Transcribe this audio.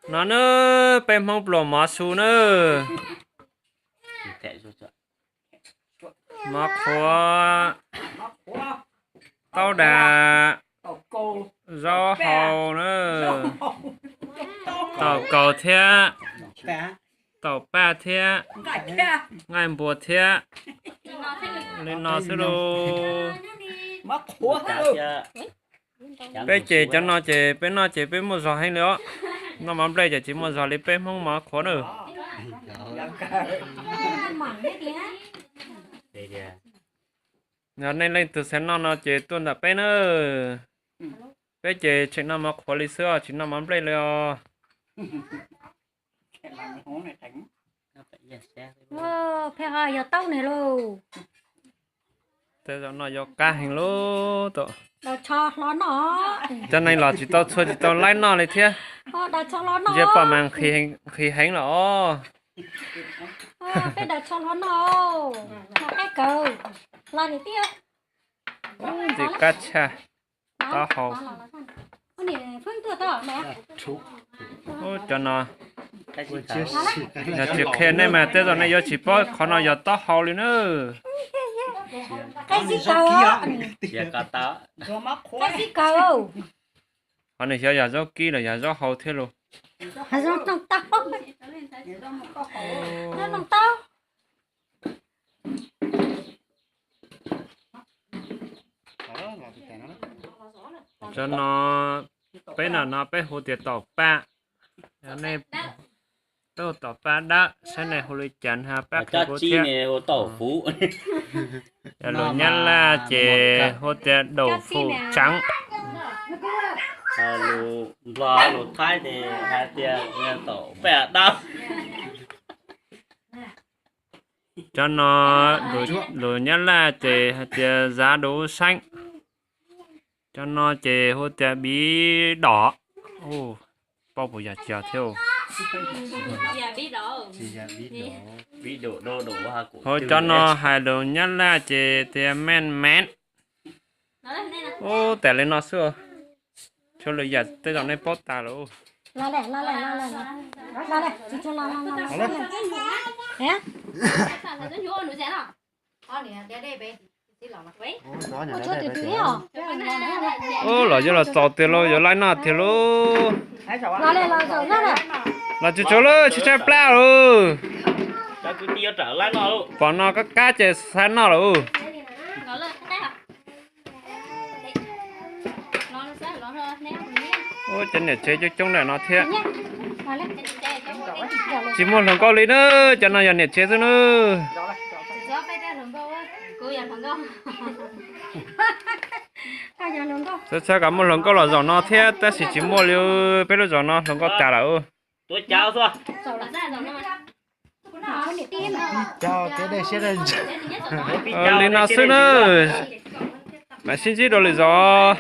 No na, peb Hmoob pluas mov su na. Mov qhuav, taub das, zaub hau na, taum kaus thiab, taum paj thiab, nqaij npua thiab. Li no xwb lauj. Peb ces cov no ces peb noj ces peb muaj zog heev li os. Noj mov nplej ces tsis muaj zog li peb Hmoob mov qhuav na. Yog nej leej twg xav noj no ces tuaj ntawm peb na. Peb ces tseem noj mov qhuav li xwb os, tsis noj mov nplej li os. Pheej ho yog taub ne lauj. Tej zaum no yuav qab heev lauj. Cov neeg los tsis tau txhua tsis tau laib noj li thiab. Ntshe pom mas nqhis heev los os. Peb daws tsho hluav noj, noj qab kawg, los niam tij. Ntxim qab tshaj, taub hau. Cov no, yog tsis qhia nej mas tej zaum nej yuav tsis paub qhov no yog taub hau li na. Qab xib kaw, qab xib kaw. Qhov nws xyov yog zaub kib los yog zaub hau thiab lauj. Zoo taub, zoo taub. Cov no, peb no no peb hu tias taum paj. Nej, peb hu taum paj dawb, saib nej hu li cas ho pab qhia kuv thiab. Yog lus Nyab Laj ces hu tias đậu phụ trắng. Lus Nplog lus Thaib ces hais tias taum paj dawb. Cov no, lus Nyab Laj ces hais tias giá đỗ xanh. Cov no ces hu tias bí đỏ. Paub puas yog tsis yog thiab. Ho cov no hais lus Nyab Laj ces tias men men. Ub, tas li no xwb. Tshuav lwm yam tej zaum nej paub tas lawm. Ub, los yuav los txaus tiag lauj, yuav laib noj tiag lauj. Los tsuag tsuag lauj, tshaib tshaib plab lauj. Pom no qab qab ces xav noj lawm. Ub, cov niam tsev coob coob ntawm no thiab. Tsis muaj hluas nkauj li na, cov no yog niam tsev xwb na. Txhob txhob kom muaj hluas nkauj los zaum no thiab, tab sis tsis muaj li, peb lub zos no hluas nkauj tas lawm. Li no xwb na, mam sib ntsib dua lwm zaus.